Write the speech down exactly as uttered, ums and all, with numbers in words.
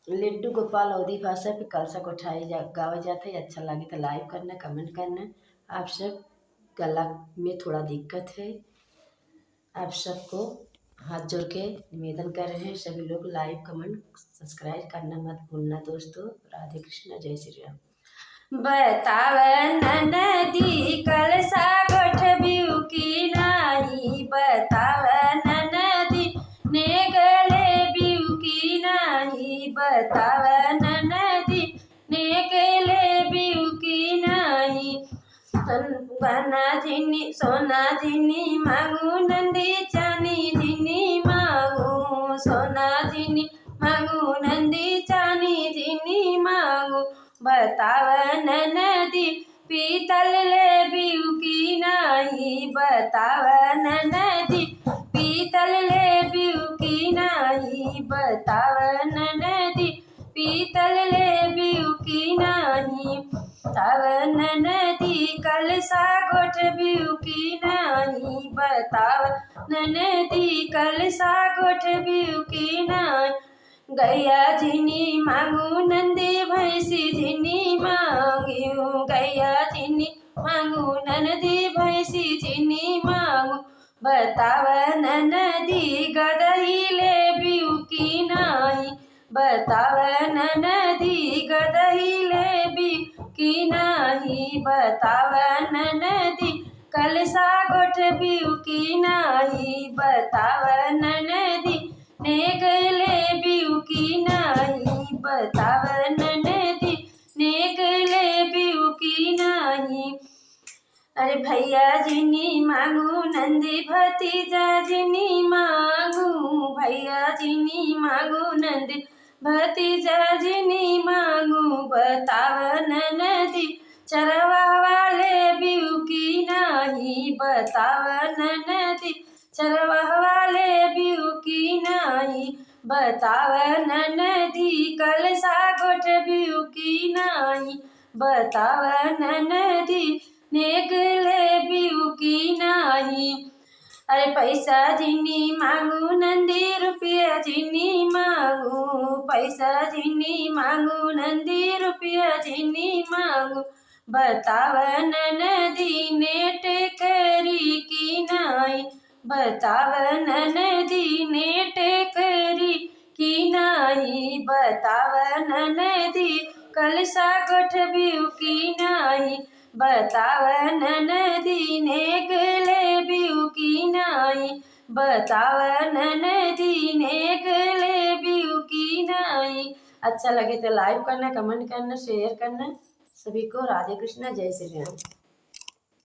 लड्डू गोपाल अवधी भाषा पे कलसा गोठाई जा, गावा जात है। अच्छा लगे तो like करना, comment करना। आप सब गला में थोड़ा दिक्कत है, आप सबको हाथ जोड़ के निवेदन कर रहे हैं, सभी लोग like, comment, subscribe करना मत भूलना दोस्तों। राधे कृष्णा, जय श्री राम। बताव ननदी कलसा गोठबिउ की नाही, बताव ननदी नेग लेबिउ की नाही, बताव ननदी नेग लेबिउ की नाही। सोन-, गहना जिनी, सोना जिनी मांगू नंदी, चानी जिनी मांगू, सोना जिनी मांगू नंदी, चानी जिनी मांगू। बताव ननदी पीतल लेबिउ की नाही, बताव ननदी पीतल लेबिउ की नाही, बताव ननदी पीतल लेबिउ की नाही। बताव ननदी कलसा गोठबिउ की नाही, बताव ननदी कलसा गोठबिउ की नाही। गैया जिनी मांगू नंदी भैंसी जिनी मांगिउ, गैया जिनी मांगू ननदी भैंसी जिनी मांगू। बताव ननदी गदही लेबिउ की नाही, बताव ननदी गदही लेबिउ की नाही, बताव ननदी कलसा गोठबिउ की नाही, बताव ननदी नेग लेबिउ की नाही, बताव ननदी नेग लेबिउ की नाही। अरे भैया जिनी मांगू नंदी भतीजा जिनी मांगू, भैया जिनी मांगू नंदी भतीजा जिनी मांगू। बताव ननदी चरवाह वाले बिउ की नाही, बताव ननदी चरवाह वाले बिउ की नाही, बताव ननदी कलसा गोठबिउ की नाही, बताव ननदी नेग लेबिउ की नाही। अरे पैसा जिनी मांगू नंदी रुपया जिनी मांगू, पैसा जिनी मांगू नंदी रुपया जिनी मांगू। बताव ननदी नेट करी की नाही, बताव ननदी नेट करी की नाही, बताव ननदी कलसा गोठबिउ की नाही, बताव ननदी नेग लेबिउ की नाही, बताव ननदी नेग लेबिउ की नाही। अच्छा लगे तो like करना, comment करना, share करना। सभी को राधे कृष्णा, जय श्री राम।